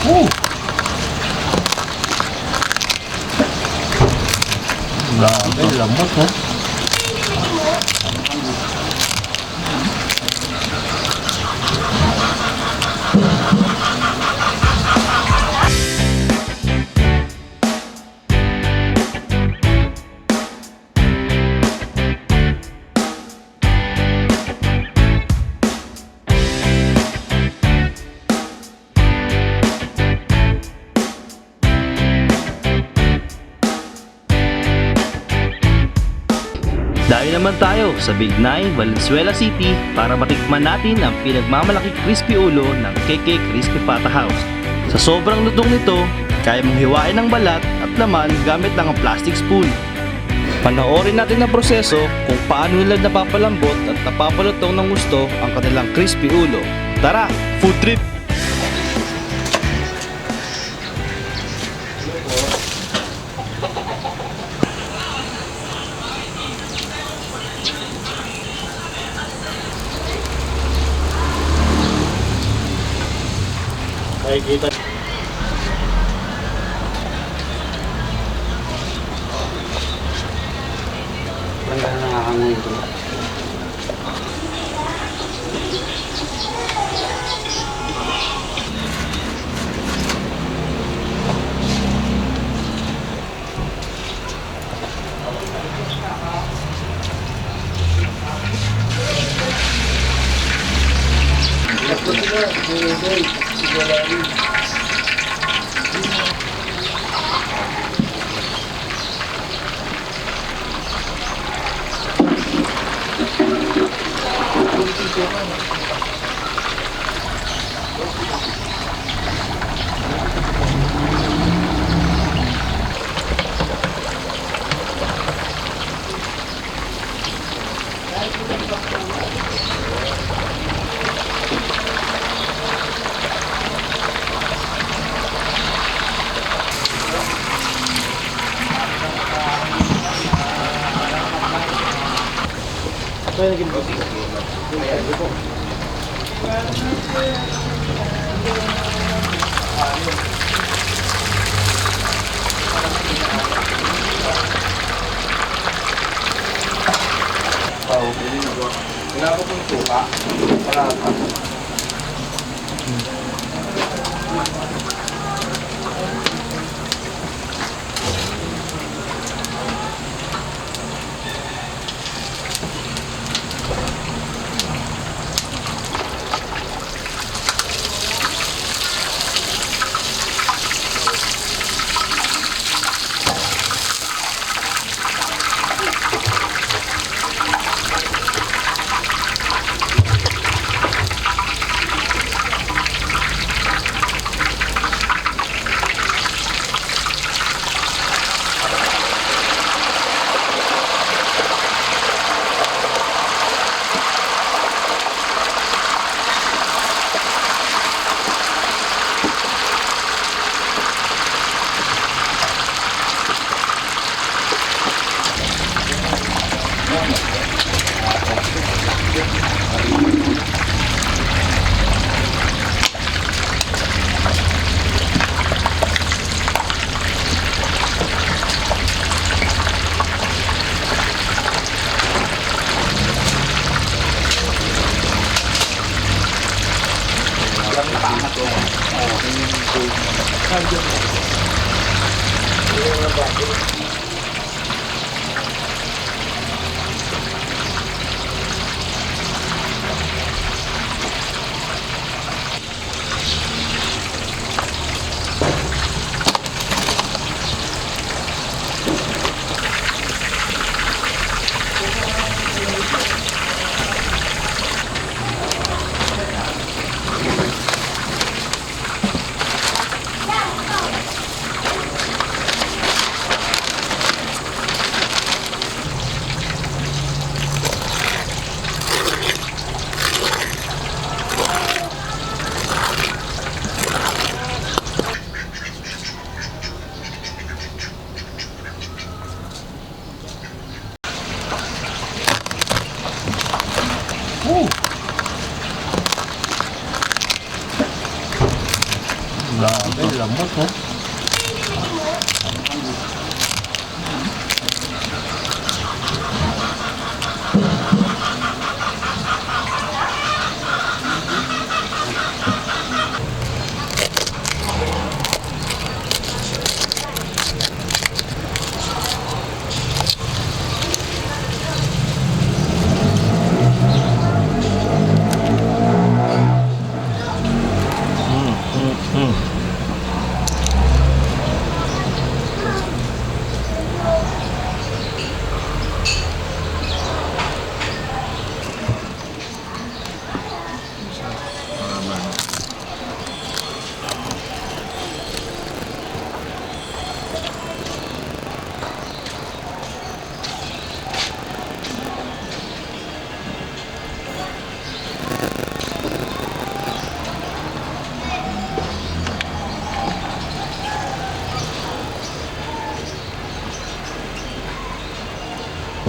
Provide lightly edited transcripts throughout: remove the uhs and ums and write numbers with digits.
Oh! Grabe, lambot, no? Dayo naman tayo sa Bignay, Valenzuela City para matikman natin ang pinagmamalaki crispy ulo ng KK Crispy Pata House. Sa sobrang lutong nito, kaya mong hiwain ang balat at laman gamit lang ang plastic spoon. Panoorin natin ang proseso kung paano nila napapalambot at napapalutong ng gusto ang kanilang crispy ulo. Tara, food trip! Nakikita. Wala nangangamoy ito. Wala ko pong suka. Wala pa. Grabe, lambot oh.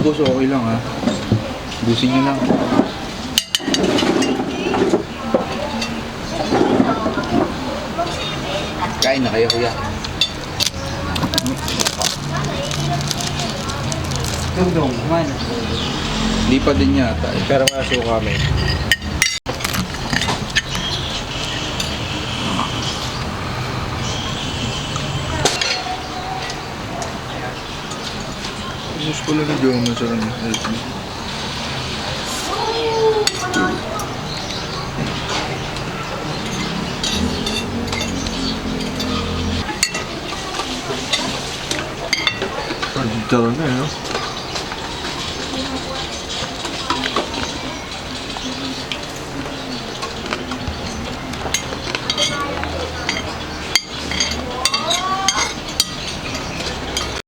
Boss, okay lang ha. Busin nyo lang. Kain na kayo, kuya. Dugdong, kumain. Hindi pa din yata eh. Pero may suka kami. Gusto ko lang yung Joman sa kanya. LP. Ang talaga eh, no?